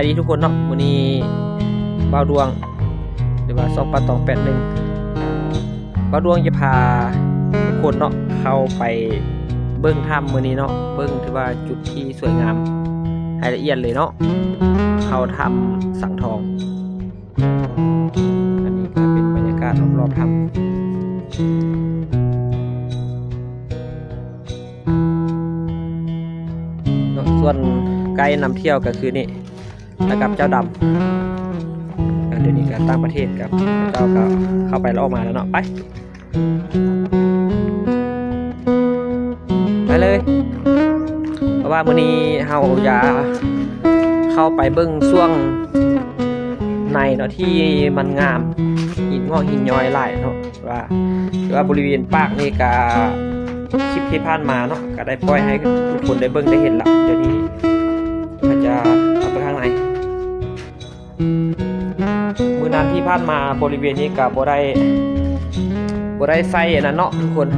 ສະບາຍດີທຸກຄົນເນາະ, ມື້ນີ້ບ່າວດວງ ຫຼືວ່າຊ່ອງປາຕອງແປດໜຶ່ງ ບ່າວດວງຈະພາທຸກຄົນເນາະ ເຂົ້າໄປເບິ່ງຖ້ຳມື້ນີ້ເນາະ, ເບິ່ງ ຖືວ່າຈຸດທີ່ສວຍງາມໃຫ້ລະອຽດເລີຍເນາະ, ເຂົ້າຖ້ຳສັງທອງ. ອັນນີ້ກໍເປັນບັນຍາກາດຮອບໆຖ້ຳເນາະ, ສ່ວນໄກນຳທ່ຽວກໍຄືນີ້ ລະກັບເຈົ້າດຳ. ດຽວນີ້ກໍຕ່າງປະເທດກັບເຈົ້າກໍເຂົ້າໄປແລ້ວອອກມາແລ້ວເນາະ, ໄປ ໄປເລີຍ. ເພາະວ່າມື້ນີ້ເຮົາຈະເຂົ້າໄປເບິ່ງຊ່ວງໃນເນາະ ທີ່ມັນງາມ, ຫີນງອກຫີນຍ້ອຍຫຼາຍເນາະ, ວ່າ ຄືວ່າບໍລິເວນປາກນີ້ກະ ຄລິບທີ່ຜ່ານມາເນາະ ກະໄດ້ປ່ອຍໃຫ້ທຸກຄົນໄດ້ເບິ່ງໄດ້ເຫັນລະ. ດຽວນີ້ເຮົາຈະເຂົ້າໄປຂ້າງໃນ. ມື້ນັ້ນທີ່ຜ່ານມາບໍລິເວນນີ້ກະບໍ່ໄດ້ ບໍ່ໄດ້ໃຊ້ອັນນັ້ນເນາະທຸກຄົນ,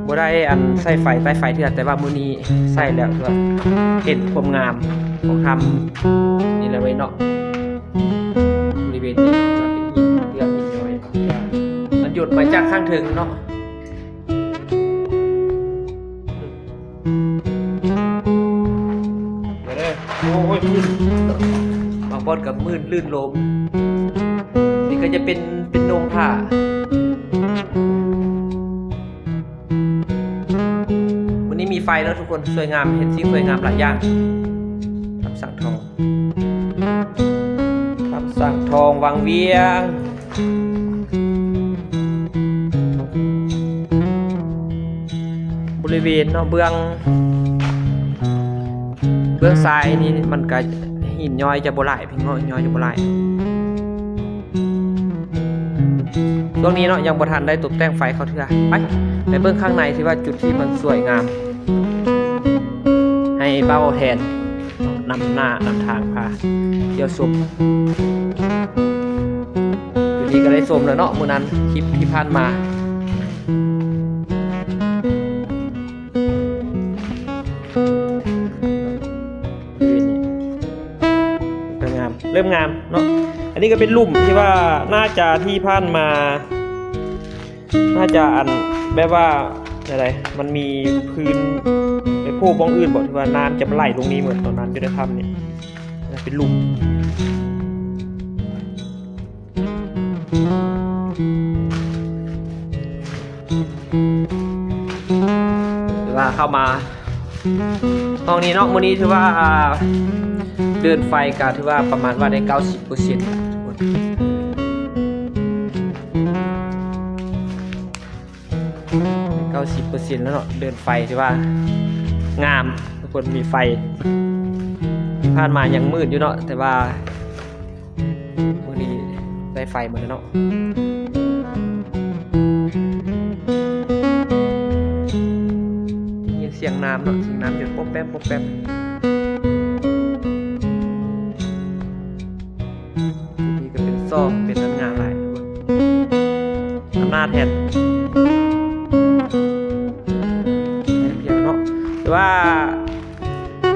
ບໍ່ໄດ້ອັນໃຊ້ໄຟ ໃຕ້ໄຟເທື່ອ, ແຕ່ວ່າມື້ນີ້ໃຊ້ແລ້ວ ເພື່ອເຫັນຄວາມງາມຂອງຖ້ຳນີ້ແຫຼະເວີຍເນາະ. ບໍລິເວນນີ້ເປັນຫີນເຫຼືອງຫີນຍ້ອຍ ມັນຢົດມາຈາກຂ້າງເທິງເນາະ. ໂອ້ຍ ບາງບ່ອນກໍມື່ນລື່ນລົມ. ນີ້ກໍຈະເປັນ ເປັນໂດງຜາ. ມື້ນີ້ມີໄຟເນາະທຸກຄົນ, ສວຍງາມ, ເຫັນສິ່ງສວຍງາມຫຼາຍຢ່າງ. ຖ້ຳສັງທອງ ຖ້ຳສັງທອງວັງວຽງ. ບໍລິເວນເນາະ ເບື້ອງ ເບື້ອງຊ້າຍນີ້ມັນກະຫີນຍ້ອຍຈະບໍ່ຫຼາຍ, ຫີນງອກຫີນຍ້ອຍຈະບໍ່ຫຼາຍ. ຊ່ວງນີ້ເນາະ ຍັງບໍ່ທັນໄດ້ຕົບແຕ່ງໄຟເຂົ້າເທື່ອ. ໄປ ໄປເບິ່ງຂ້າງໃນ ທີ່ວ່າຈຸດທີ່ມັນສວຍງາມ ໃຫ້ເວົ້າແທນ ນຳໜ້ານຳທາງພາທ່ຽວຊົມ. ຢູ່ນີ້ກໍໄດ້ຊົມແລ້ວເນາະ ມື້ນັ້ນ ຄລິບທີ່ຜ່ານມາ. ງາມ ເລີ່ມງາມເນາະ. ອັນນີ້ກໍເປັນລຸ່ມທີ່ວ່າໜ້າຈະ ທີ່ຜ່ານມາ ໜ້າຈະອັນ ແບບວ່າ ແນວໃດ ມັນມີພື້ນໄປໂຜ່ບ່ອນອື່ນບໍ ທີ່ວ່ານ້ຳຈະໄຫຼລົງນີ້ເໝິດ ຕອນນ້ຳຢູ່ໃນຖ້ຳນີ້ ເປັນລຸ່ມ. ຖືວ່າເຂົ້າມາຫ້ອງນີ້ເນາະ ມື້ນີ້ຖືວ່າເດີ່ນໄຟກະຖືວ່າປະມານວ່າໄດ້ເກົ້າສິບເປີເຊັນ ເກົ້າສິບເປີເຊັນແລ້ວເນາະ. ເດີ່ນໄຟຖືວ່າງາມ ທຸກຄົນ ມີໄຟ. ທີ່ຜ່ານມາຍັງມືດຢູ່ເນາະ ແຕ່ວ່າ ມື້ນີ້ໄດ້ໄຟໝົດແລ້ວເນາະ. ໄດ້ຍິນສຽງນ້ຳເນາະ ສຽງນ້ຳຢູ່ປົບແປບ ປົບແປບ. ນີ້ກໍເປັນຊອກ ເປັນອັນງາມຫຼາຍ ອຳນາດແທນ ແທນພຽງເນາະ. ແຕ່ວ່າ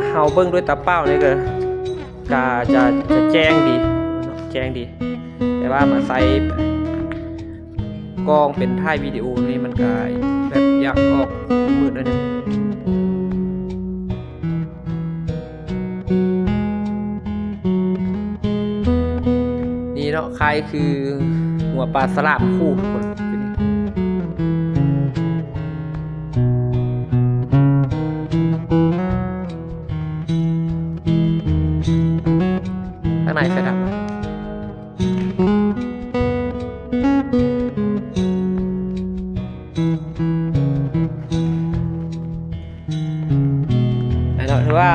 ເຮົາເບິ່ງດ້ວຍຕາເປົ່ານີ້ກໍ ກະຈະ ຈະແຈ້ງດີເນາະ ແຈ້ງດີ, ແຕ່ວ່າມາໃຊ້ກ້ອງເປັນຖ່າຍວິດີໂອນີ້ ມັນກະແບບຢາກອອກມືດໜ້ອຍໜຶ່ງ. ນີ້ເນາະ ຄ້າຍຄືຫົວປາສະຫຼາມຄູ່ທຸກຄົນ. ຂ້າງໃນໄຟດັບ. ແມ່ນເນາະ ຖືວ່າ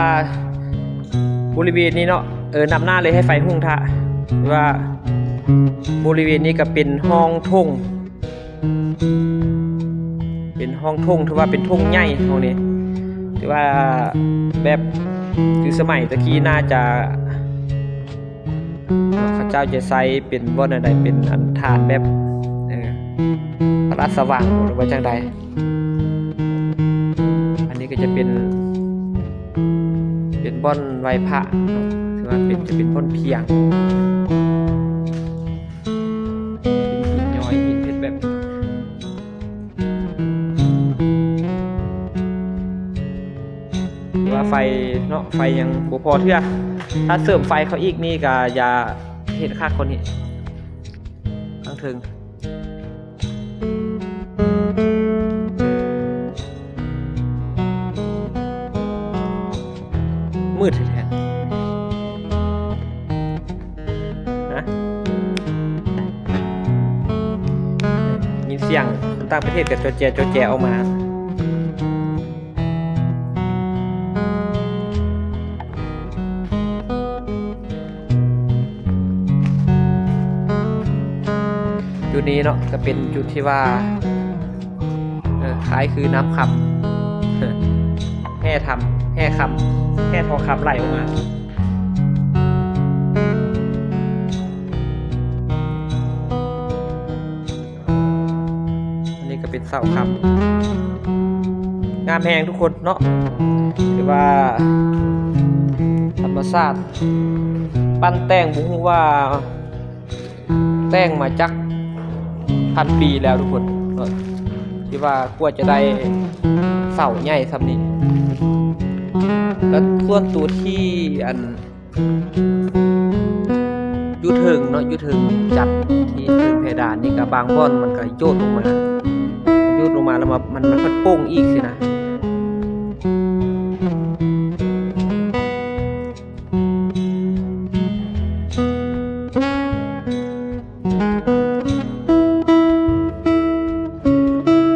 ບໍລິເວນນີ້ເນາະ ເອີ ນຳໜ້າເລີຍໃຫ້ໄຟຮຸ່ງຖ້າ. ຖືວ່າບໍລິເວນນີ້ກໍເປັນຮ່ອງທົ່ງ ເປັນຮ່ອງທົ່ງ ຖືວ່າເປັນທົ່ງໃຫຍ່ຫ້ອງນີ້. ຖືວ່າແບບ ຄືສະໄໝຕະກີ້ໜ້າຈະ ເຂົາເຈົ້າຈະໃຊ້ເປັນບ່ອນອັນໃດ ເປັນອັນຖານແບບ ເອີ ພະລາຊະວັງ ຫຼືວ່າຈັ່ງໃດ. ອັນນີ້ກໍຈະເປັນ ເປັນ ບ່ອນໄຫວ້ພະເນາະ ຖືວ່າເປັນ ຈະເປັນບ່ອນພຽງ ເປັນຫີນຍ້ອຍ ຫີນເຮັດແບບ ວ່າໄຟເນາະ ໄຟຍັງບໍ່ພໍເທື່ອ ຖ້າເສີມໄຟເຂົ້າອີກນີ້ກະຢາກເຫັນຄັກກວ່ານີ້ ທາງເທິງ ມືດແທ້ໆ ນະ ຍິນສຽງຄົນຕ່າງປະເທດກະຈໍແຈຈໍແຈອອກມາ. ຈຸດນີ້ເນາະ ກະເປັນຈຸດທີ່ວ່າ ເອີ ຄ້າຍຄືນ້ຳຄຳ ແຮ່ທຳ ແຮ່ຄຳ ແຮ່ທອງຄຳໄຫຼອອກມາ. ອັນນີ້ກະເປັນເສົາຄຳ ງາມແຮງທຸກຄົນເນາະ ຖືວ່າທຳມະຊາດ ປັ້ນແຕ່ງ ບໍ່ຮູ້ວ່າແຕ່ງມາຈັກພັນປີແລ້ວທຸກຄົນເນາະ ທີ່ວ່າກວ່າຈະໄດ້ເສົາໃຫຍ່ສ່ຳນີ້ ແລະ ສ່ວນໂຕທີ່ອັນ ຢູ່ເທິງເນາະ ຢູ່ເທິງຈັກທີ່ເທິງເພດານນີ້ກະບາງບ່ອນມັນກະໂຍດລົງມາ ໂຍດລົງມາແລ້ວມາ ມັນ ມັນພັດໂປ່ງອີກຊີ້ນະ.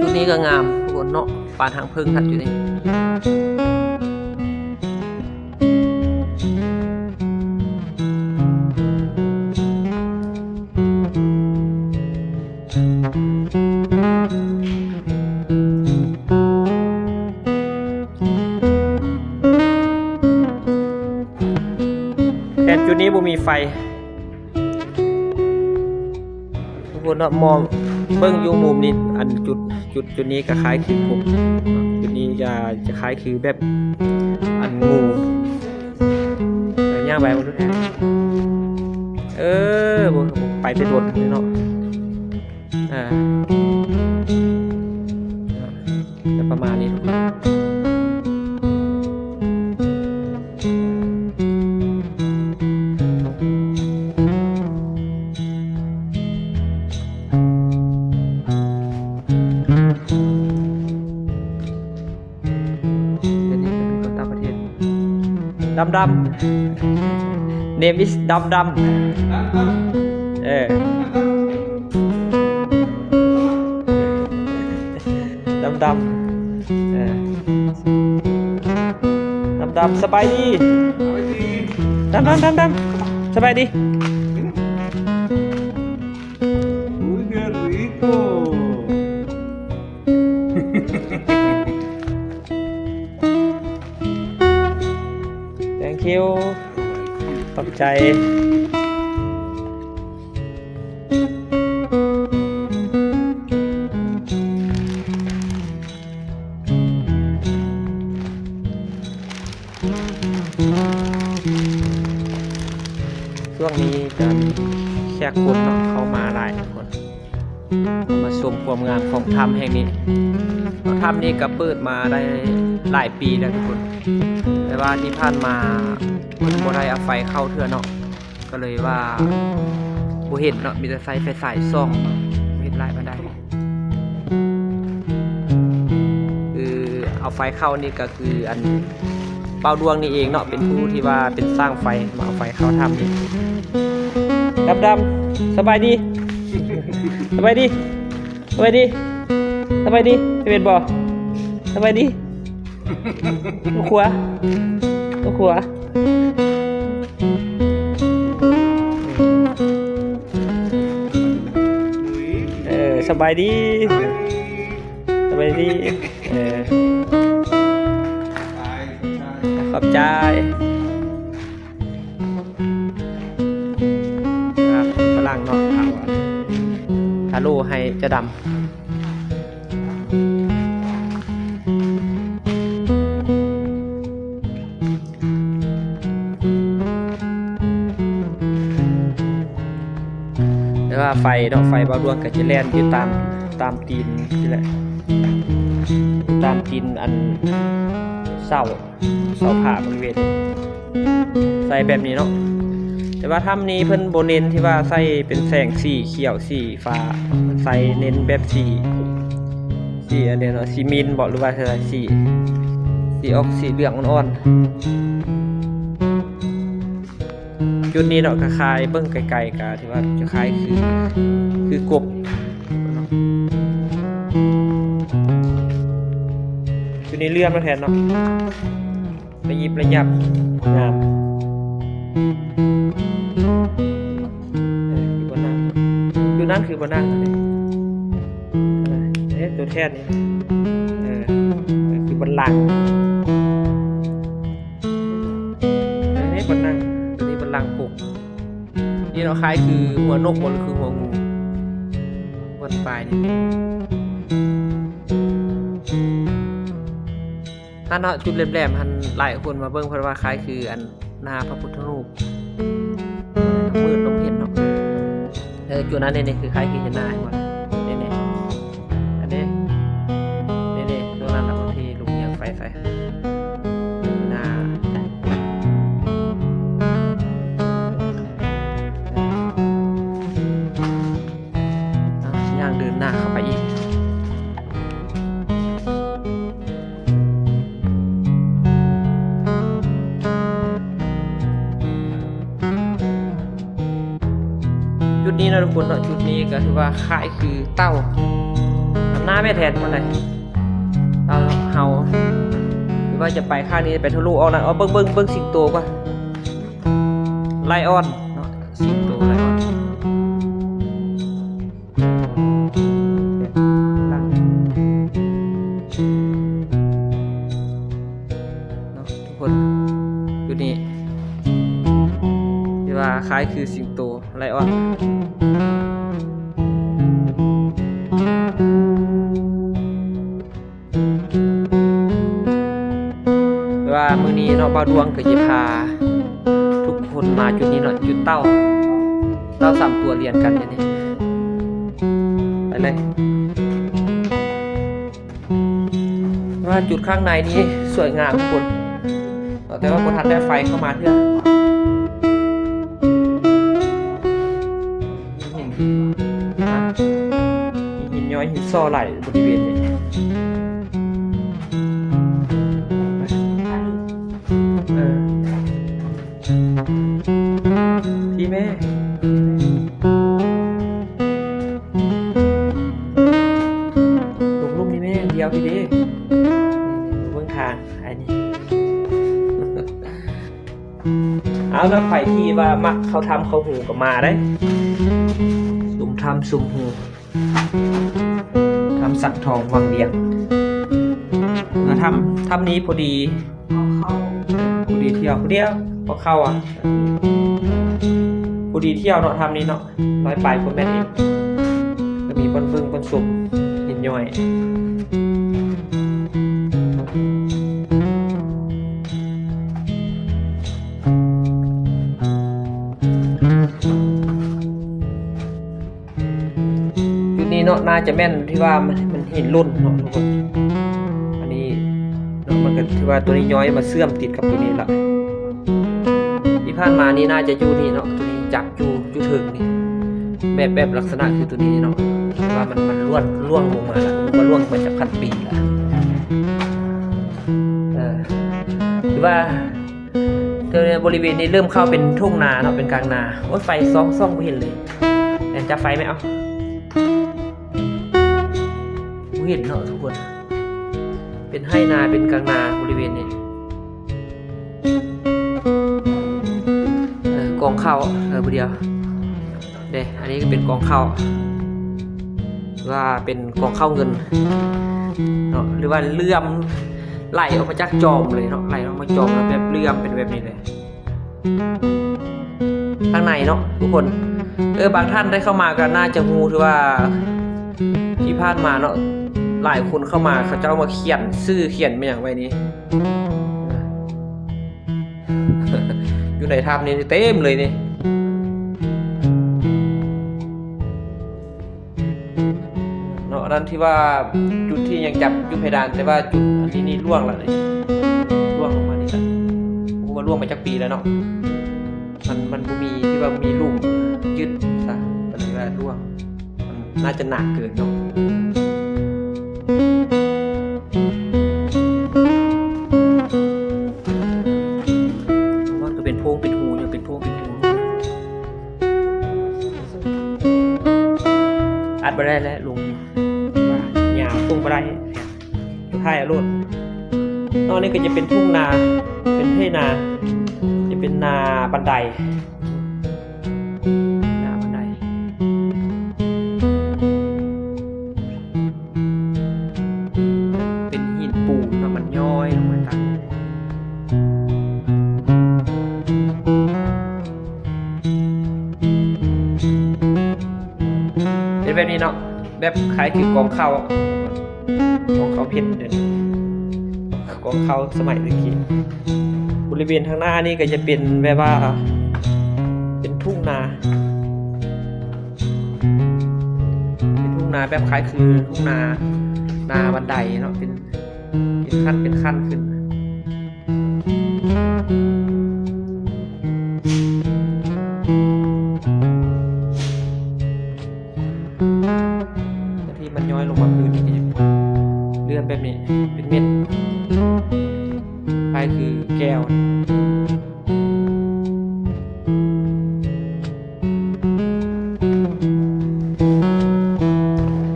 ຈຸດນີ້ກະງາມທຸກຄົນເນາະ ປານຫາງເຜິ້ງຄັກຢູ່ນີ້. ແຕ່ຈຸດນີ້ບໍ່ມີໄຟ ທຸກຄົນເນາະ ມອງເບິ່ງຢູ່ມຸມນີ້ ອັນຈຸດ ຈຸດ ຈຸດນີ້ກະຄ້າຍຄືກົບ ຈຸດນີ້ຈະ ຈະຄ້າຍຄືແບບອັນງູ ເອີ ຍ່າງໄປເບິ່ງດູແທ້ ເອີ ບໍ່ ໄປແຕ່ດົນເນາະ ເອີ ຈະປະມານນີ້ທຸກຄົນ. ອັນນີ້ກະເປັນຄົນຕ່າງປະເທດ ດຳດຳ name is ດຳດຳ ເອີ ດຳດຳ ເອີ ດຳດຳ ສະບາຍດີ ດຳດຳ ດຳດຳ ສະບາຍດີ. Muy rico. Thank you. ຂອບໃຈ. ຊ່ວງນີ້ກະແຂກຄົນເນາະ ເຂົ້າມາຫຼາຍທຸກຄົນ ມາຊົມຄວາມງາມຂອງຖ້ຳແຫ່ງນີ້. ຖ້ຳນີ້ກະເປີດມາໄດ້ຫຼາຍປີແລ້ວທຸກຄົນ ແຕ່ວ່າທີ່ຜ່ານມາເພິ່ນບໍ່ໄດ້ເອົາໄຟເຂົ້າເທື່ອເນາະ ກະເລີຍວ່າບໍ່ເຫັນເນາະ ມີແຕ່ໃຊ້ໄຟສາຍສ່ອງ ບໍ່ເຫັນຫຼາຍປານໃດ. ຄືເອົາໄຟເຂົ້ານີ້ກະຄືອັນ ບ່າວດວງນີ້ເອງເນາະ ເປັນຜູ້ທີ່ວ່າເປັນຊ່າງໄຟ ມາເອົາໄຟເຂົ້າຖ້ຳນີ້. ດຳດຳ ສະບາຍດີ ສະບາຍດີ ສະບາຍດີ ສະບາຍດີ ເປັນບໍ່? ສະບາຍດີ. ລູກຂົວ ລູກຂົວ ເອີ ສະບາຍດີ ສະບາຍດີ ເອີ ຂອບໃຈ. ອ່າ ຝຣັ່ງເນາະ ທາໂລ່ໃຫ້ເຈົ້າດຳ. ແຕ່ວ່າໄຟເນາະ ໄຟບ່າວດວງກໍຈະແລ່ນຢູ່ຕາມ ຕາມຕີນນີ້ແຫຼະ ຕາມຕີນອັນເສົາ ເສົາຜາບໍລິເວນ ໃສ່ແບບນີ້ເນາະ. ແຕ່ວ່າຖ້ຳນີ້ເພິ່ນບໍ່ເນັ້ນທີ່ວ່າໃສ່ເປັນແສງສີຂຽວສີຟ້າ ໃສ່ເນັ້ນແບບສີ ສີອັນໃດເນາະ ສີມິນບໍ ຫຼືວ່າ ສີ ສີອອກສີເຫຼືອງອ່ອນໆ. ຈຸດນີ້ເນາະ ກໍຄ້າຍເບິ່ງໄກໆ ກໍຖືວ່າຈະຄ້າຍຄື ຄືກົບເນາະ. ຈຸດນີ້ເຫຼື້ອມແທ້ເນາະ ລະຍິບລະຍັບ ງາມ. ເອີ ຄືບໍ່ນັ່ງ ຢູ່ນັ້ນຄືບໍ່ນັ່ງ ເອີ ຕົວແທນນີ້ ເອີ ຄືບັນລັງ ເອີ ບັນລັງ ຕົວນີ້ບັນລັງປົກ ນີ້ເນາະ ຄ້າຍຄືຫົວນົກບໍ່ ຫຼືຄືຫົວງູ ບ່ອນປາຍນີ້. ຫັ້ນເນາະ ຈຸດແຫຼມໆ ຫັ້ນຫຼາຍຄົນມາເບິ່ງ ເພິ່ນວ່າຄ້າຍຄືອັນໜ້າພະພຸດທະຮູບ ມືດລົມເຫັນເນາະ. ເອີ ຈຸດນັ້ນນີ້ ຄືຄ້າຍຄືເຫັນໜ້າ ເຫັນບໍ່ ນີ້ໆ ອັນນີ້ ນີ້ໆ ຕົງນັ້ນລະ ທີ່ລຸງຍ່າງໄຟໃສ່ ໜ້າ ຍ່າງເດີນໜ້າເຂົ້າໄປອີກ. ຈຸດນີ້ເນາະທຸກຄົນເນາະ ຈຸດນີ້ກໍຖືວ່າຄ້າຍຄືເຕົ່າ ອຳນາແມ່ແທນມັນໄດ ເຕົ່າເຮົາ ຫຼືວ່າຈະໄປຂ້າງນີ້ ໄປທະລຸອອກນັ້ນ ເອົາເບິ່ງ ເບິ່ງ ເບິ່ງສິງໂຕກ່ອນ ໄລອອນເນາະ ສິງໂຕໄລອອນ. ເນາະທຸກຄົນ ຢູ່ນີ້ ທີ່ວ່າຄ້າຍຄືສິງໂຕໄລອອນ. ແຕ່ວ່າມື້ນີ້ເນາະ ບ່າວດວງກໍຈະພາທຸກຄົນມາຈຸດນີ້ເນາະ ຈຸດເຕົ່າ ເຕົ່າສາມຕົວລຽນກັນຢູ່ນີ້ ໄປເລີຍ. ວ່າຈຸດຂ້າງໃນນີ້ສວຍງາມທຸກຄົນ ແຕ່ວ່າບໍ່ທັນໄດ້ໄຟເຂົ້າມາເທື່ອ. ມີຫີນ ມີຫີນຍ້ອຍ ຫີນສໍ່ຫຼາຍບໍລິເວນນີ້. ເອີ ພີ່ແມ່ ລົງລຸ່ມນີ້ແມ່ ດຽວພີ່ເດ້ ເບິ່ງທາງ ອັນນີ້ ເອົາລະ ໃຜທີ່ວ່າມັກເຂົ້າຖ້ຳເຂົ້າຮູກໍມາໄດ້ ຊຸມຖ້ຳຊຸມຮູ ຖ້ຳສັກທອງວັງວຽງ ແລະ ຖ້ຳ ຖ້ຳນີ້ພໍດີ ພໍດີທ່ຽວ ຜູ້ດຽວ ພໍເຂົ້າ ອະ ພໍດີທ່ຽວເນາະ ຖ້ຳນີ້ເນາະ ຮ້ອຍປາຍກວ່າແມັດເອງ ກໍມີບ່ອນເບິ່ງບ່ອນຊົມ ຫີນຍ້ອຍ. ຈຸດນີ້ເນາະ ໜ້າຈະແມ່ນທີ່ວ່າມັນ ມັນຫີນຫຼົ່ນເນາະທຸກຄົນ ອັນນີ້ເນາະ ມັນກໍຖືວ່າຕົວນີ້ຍ້ອຍມາເຊື່ອມຕິດກັບຕົວນີ້ລະ ທີ່ຜ່ານມານີ້ໜ້າຈະຢູ່ນີ້ເນາະ ຕົວນີ້ຈັກຢູ່ ຢູ່ເທິງນີ້ ແບບ ແບບລັກສະນະຄືຕົວນີ້ເນາະ ແຕ່ວ່າມັນ ມັນລ້ວງ ລ່ວງລົງມາລະ ມັນກໍລ່ວງມາຈາກພັນປີລະ ເອີ ຖືວ່າ ແຖວບໍລິເວນນີ້ເລີ່ມເຂົ້າເປັນທົ່ງນາເນາະ ເປັນກາງນາ. ໂອ້ຍ ໄຟສ່ອງ ສ່ອງບໍ່ເຫັນເລີຍ ແອນຈັບໄຟແມ່ ເອົາ ບໍ່ເຫັນເນາະທຸກຄົນ ເປັນໄຮ່ນາ ເປັນກາງນາບໍລິເວນນີ້. ເອີ ກອງເຂົ້າ ເອີ ຜູ້ດຽວ ເດ້ ອັນນີ້ກໍເປັນກອງເຂົ້າ ວ່າເປັນກອງເຂົ້າເງິນເນາະ ຫຼືວ່າເລື່ອມໄຫຼອອກມາຈາກຈອມເລີຍເນາະ ໄຫຼອອກມາຈອມແລ້ວແບບເລື່ອມເປັນແບບນີ້ເລີຍ ທາງໃນເນາະທຸກຄົນ. ເອີ ບາງທ່ານໄດ້ເຂົ້າມາກໍໜ້າຈະຮູ້ ຖືວ່າທີ່ຜ່ານມາເນາະ ຫຼາຍຄົນເຂົ້າມາ ເຂົາເຈົ້າມາຂຽນຊື່ຂຽນແມ່ນຫຍັງໄວ້ນີ້ ຢູ່ໃນຖ້ຳນີ້ເຕັມເລີຍນີ້. ອັນທີ່ວ່າຈຸດທີ່ຍັງຈັບຢູ່ເພດານ ແຕ່ວ່າຈຸດອັນນີ້ນີ້ລ່ວງແລ້ວນີ້ ລ່ວງລົງມານີ້ລະ ບໍ່ຮູ້ວ່າລ່ວງມາຈັກປີແລ້ວເນາະ. ມັນ ມັນບໍ່ມີ ທີ່ວ່າມີລຸ່ມຍຶດຊະ ກໍເລີຍວ່າລ່ວງ ມັນໜ້າຈະໜັກເກີນເນາະ. ມັນກໍເປັນໂພງເປັນຮູ ຍັງເປັນໂພງເປັນຮູ ອັດບໍ່ໄດ້ແລ້ວ ລົງຍາວ ລົງບໍ່ໄດ້. ຖ່າຍເອົາໂລດເນາະ. ນີ້ກໍຈະເປັນທົ່ງນາ ເປັນໄຮ່ນາ ຈະເປັນນາບັນໄດ ນາບັນໄດ ເປັນຫີນປູນເນາະ ມັນຍ້ອຍລົງມາຕາມ ເປັນແບບນີ້ເນາະ ແບບຄ້າຍຄືກອງເຂົ້າ ກອງເຂົ້າເພັດເດ້ ກອງເຂົ້າສະໄໝແຕ່ກີ້. ບໍລິເວນທາງໜ້ານີ້ກໍຈະເປັນແບບວ່າ ເປັນທົ່ງນາ ເປັນທົ່ງນາແບບຄ້າຍຄືທົ່ງນາ ນາບັນໄດເນາະ ເປັນ ເປັນຂັ້ນເປັນຂັ້ນຂຶ້ນ. ບາງທີມັນຍ້ອຍລົງມາພື້ນນີ້ ເລື່ອນແບບນີ້ ເປັນເມັດ ຄ້າຍຄືແກ້ວ.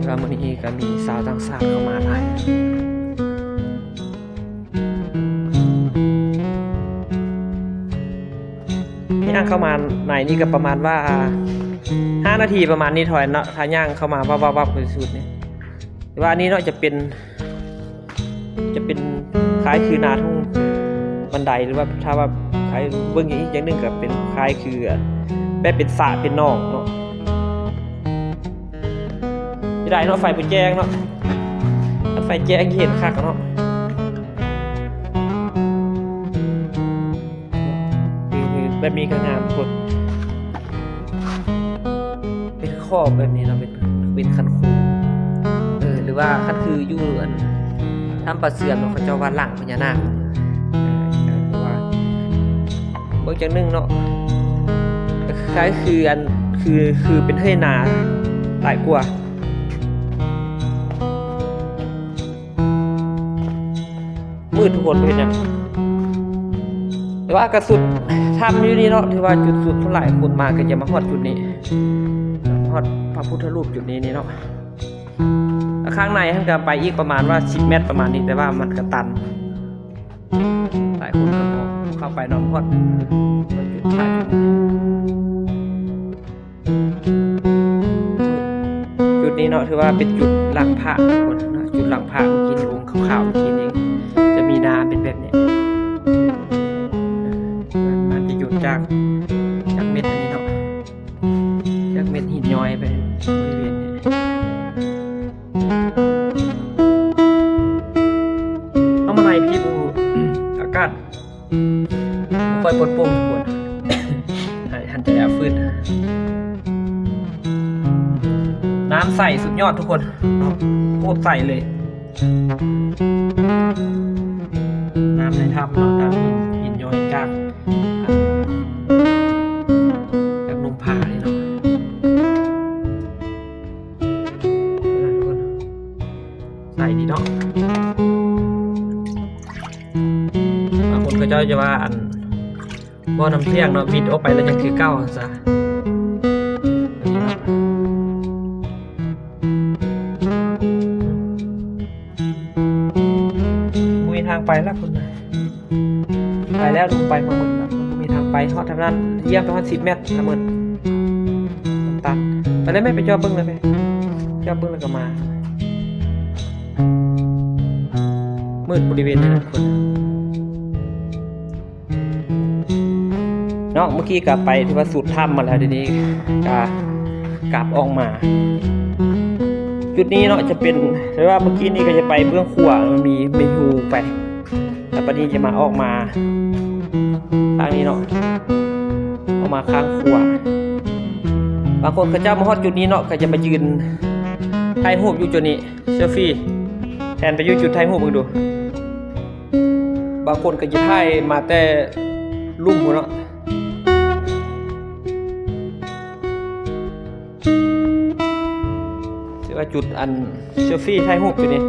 ແຕ່ວ່າມື້ນີ້ກໍມີຊາວຕ່າງຊາດເຂົ້າມາຫຼາຍ. ຍ່າງເຂົ້າມາໃນນີ້ກໍປະມານວ່າຫ້ານາທີປະມານນີ້ ຖອຍເນາະ ຖ້າຍ່າງເຂົ້າມາວັບໆໆ ສຸດນີ້. ແຕ່ວ່າອັນນີ້ເນາະ ຈະເປັນ ຈະເປັນຄ້າຍຄືນາທົ່ງບັນໄດ ຫຼືວ່າຖ້າວ່າຄ້າຍເບິ່ງອີກຢ່າງໜຶ່ງກໍເປັນຄ້າຍຄືແບບເປັນສະເປັນໜອງເນາະ. ຊິໄດ້ເນາະ ໄຟບໍ່ແຈ້ງເນາະ ຄັນໄຟແຈ້ງເຫັນຄັກເນາະ. ນີ້ ນີ້ ແບບນີ້ກໍງາມໂພດ ເປັນຂອບແບບນີ້ເນາະ ເປັນ ເປັນຄັນຄູ ເອີ ຫຼືວ່າຄັນຄືຢູ່ອັນ ຖ້ຳປາເຊື່ອມເນາະ ເຂົາເຈົ້າວ່າຫຼັງພະຍານາກ ເອີ ວ່າ ເບິ່ງຈັ່ງໜຶ່ງເນາະ ຄ້າຍຄືອັນ ຄື ຄືເປັນໄຮ່ນາຫຼາຍກວ່າ. ມືດທຸກຄົນ ບໍ່ເຫັນຫຍັງ ແຕ່ວ່າກະສຸດຖ້ຳຢູ່ນີ້ເນາະ ຖືວ່າຈຸດສຸດ ສ່ວນຫຼາຍຄົນມາກໍຈະມາຮອດຈຸດນີ້ ຮອດພະພຸດທະຮູບຈຸດນີ້ນີ້ເນາະ. ຂ້າງໃນຫັ້ນກໍໄປອີກປະມານວ່າສິບແມັດປະມານນີ້ ແຕ່ວ່າມັນກໍຕັນ ຫຼາຍຄົນກໍບໍ່ເຂົ້າໄປເນາະ ຮອດຈຸດ ຈຸດນີ້ເນາະ ຖືວ່າເປັນຈຸດຫຼັງພະ ທຸກຄົນເນາະ ຈຸດຫຼັງພະ ເມື່ອກີ້ນີ້ອົງຂາວໆ ເມື່ອກີ້ນີ້ ຈະມີນາເປັນແບບນີ້ ມັນຈະຢຸດຈາກ ຈາກເມັດອັນນີ້ເນາະ ຈາກເມັດຫີນຍ້ອຍໄປບໍລິເວນນີ້. ເຂົ້າມາໃນພີ້ ອາກາດ ບໍ່ຄ່ອຍປົດໂປ່ງ ທຸກຄົນ ຫາຍ ຫັນໃຈອາຟືດ. ນ້ຳໃສສຸດຍອດທຸກຄົນ ໂຄດໃສເລີຍ ນ້ຳໃນຖ້ຳເນາະ ນ້ຳຫີນ ຫີນຍ້ອຍຈາກ ຈາກໜຸ່ມຜານີ້ເນາະ. ໃສດີເນາະ ບາງຄົນເຂົາເຈົ້າຈະວ່າ ອັນ ບໍ່ນ້ຳທ່ຽງເນາະ ບິດອອກໄປແລ້ວຍັງຄືເກົ່າຊັ້ນຊະ. ບໍ່ມີທາງໄປແລ້ວພຸ້ນນະ ໄປແລ້ວ ໄປມາໝົດແລ້ວ ບໍ່ມີທາງໄປ ຮອດທາງນັ້ນ ຢ້ຽມໄປຮອດສິບແມັດ ລະເມີດ ຕັນ ໄປເລີຍແມ່ ໄປຈອບເບິ່ງເລີຍແມ່ ຈອບເບິ່ງແລ້ວກໍມາ. ມືດບໍລິເວນນັ້ນຄົນ ເນາະ ເມື່ອກີ້ກໍໄປທີ່ວ່າສຸດຖ້ຳມາແລ້ວ ທີນີ້ກໍກັບອອກມາ. ຈຸດນີ້ເນາະ ຈະເປັນ ແຕ່ວ່າເມື່ອກີ້ນີ້ກໍຈະໄປເບື້ອງຂວາ ມັນມີ ມີຮູໄປ ແລ້ວບັດນີ້ຈະມາ ອອກມາທາງນີ້ເນາະ ອອກມາຂ້າງຂວາ. ບາງຄົນເຂົາເຈົ້າມາຮອດຈຸດນີ້ເນາະ ກໍຈະມາຢືນ ຖ່າຍຮູບຢູ່ຈຸດນີ້ ເຊລຟີ ແລ່ນໄປຢູ່ຈຸດຖ່າຍຮູບເບິ່ງດູ. ບາງຄົນກໍຈະຖ່າຍມາແຕ່ລຸ່ມພຸ້ນເນາະ. ຖືວ່າຈຸດອັນເຊລຟີຖ່າຍຮູບຢູ່ນີ້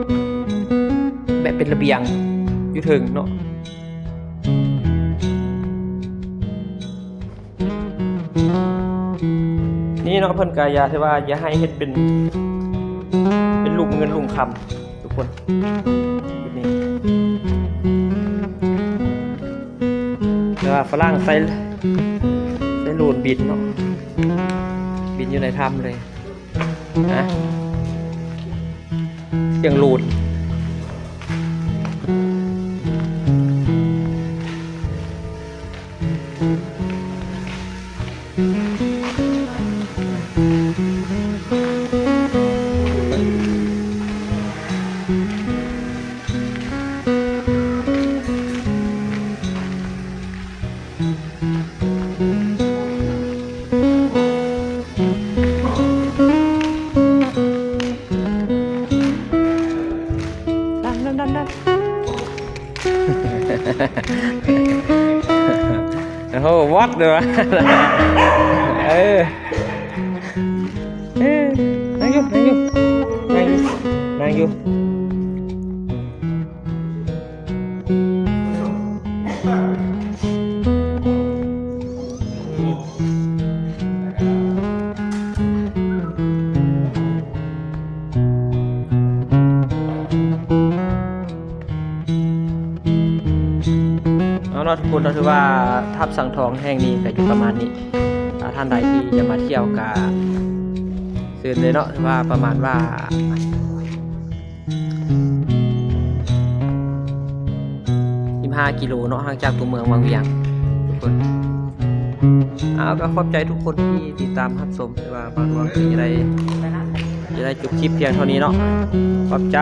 ແບບເປັນລະບຽງຢູ່ເທິງເນາະ. ນີ້ເນາະ ເພິ່ນກະຢ່າ ຖືວ່າຢ່າໃຫ້ເຮັດເປັນ ເປັນຫຼຸມເງິນຫຼຸມຄຳທຸກຄົນ ແບບນີ້. ແຕ່ວ່າຝຣັ່ງໃສ່ ໃສ່ໂດຣນບິນເນາະ ບິນຢູ່ໃນຖ້ຳເລີຍນະ ສຽງໂດຣນ. ໂອ້ໂຫ ວັດເດ້ອ ເອີ ເອີ ນັ່ງຢູ່ ນັ່ງຢູ່ ນັ່ງຢູ່ ນັ່ງຢູ່. ເອົາເນາະ ທຸກຄົນເນາະ ຖືວ່າຖ້ຳສັງທອງແຫ່ງນີ້ກໍຢູ່ປະມານນີ້. ຖ້າທ່ານໃດທີ່ຈະມາທ່ຽວກໍເຊີນເລີຍເນາະ ຖືວ່າປະມານວ່າ ສິບຫ້າກິໂລເນາະ ຫ່າງຈາກຕົວເມືອງວັງວຽງທຸກຄົນ. ເອົາ ກໍຂອບໃຈທຸກຄົນທີ່ຕິດຕາມຮັບຊົມ ແຕ່ວ່າບາງຕອນກໍຈະໄດ້ ຈະໄດ້ຈົບຄລິບພຽງເທົ່ານີ້ເນາະ ຂອບໃຈ.